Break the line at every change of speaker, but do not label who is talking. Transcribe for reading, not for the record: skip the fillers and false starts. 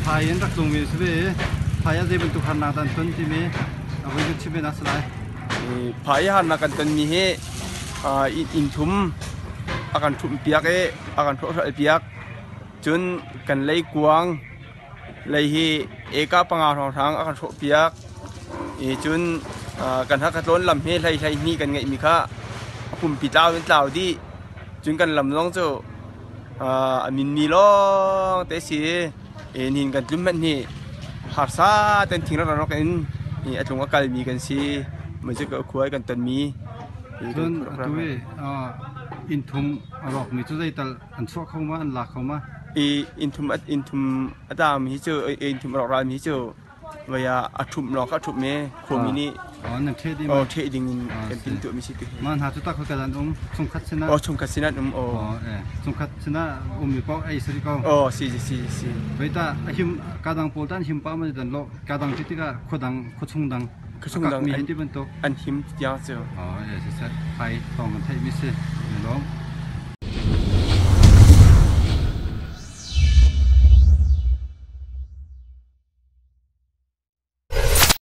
Phai in rak tlungmi si ve i phai ah zei bantuk harnak dah an ton timi a voi kan chim ve nak si lai.
Phai harnak kan tonmi hi inn thum a kan ṭhumh piak i a kan hrawhhral piak. Cun kan leikuang lei hi eka panga hrawnghrang a kan hrawh piak. I cun kan Hakha tlawn lam hi hlei hlei hnih kan ngeihmi kha a pumpi tlau in tlau dih. Cun kan lam zong cu a minmi lawng te si i nihin kan tlum hmanh hi harsa ten thing rak rak in a tlung a kalmi kan si. Mah cu khua kan tonmi.
Cun atu i inn thum a rawkmi cu zeital an chuah kho ma, an lak kho ma?
I inn thum inn thum a tangmi hi cu inn thum a rawkralmi hi cu Vai ah a ṭhumh lawng kha a ṭhumh i khuami nih
nan ṭheh ding
aw ṭheh ding in kan timhtuahmi si ti.
Mah hna cu tak khoika an um chungkhat sinah
aw chungkhat sinah an um aw
chungkhat sinah ummi paoh ei si ko.
Aw si si si.
Vei ta a him kadang pawl tan him pa ma dan lo kadang ti tikah khuadang khuachung dang
khuachung dang
mi hin ti bantuk
an him tiang cu.
Aw e si set phai thong an theih mi si. Lawm.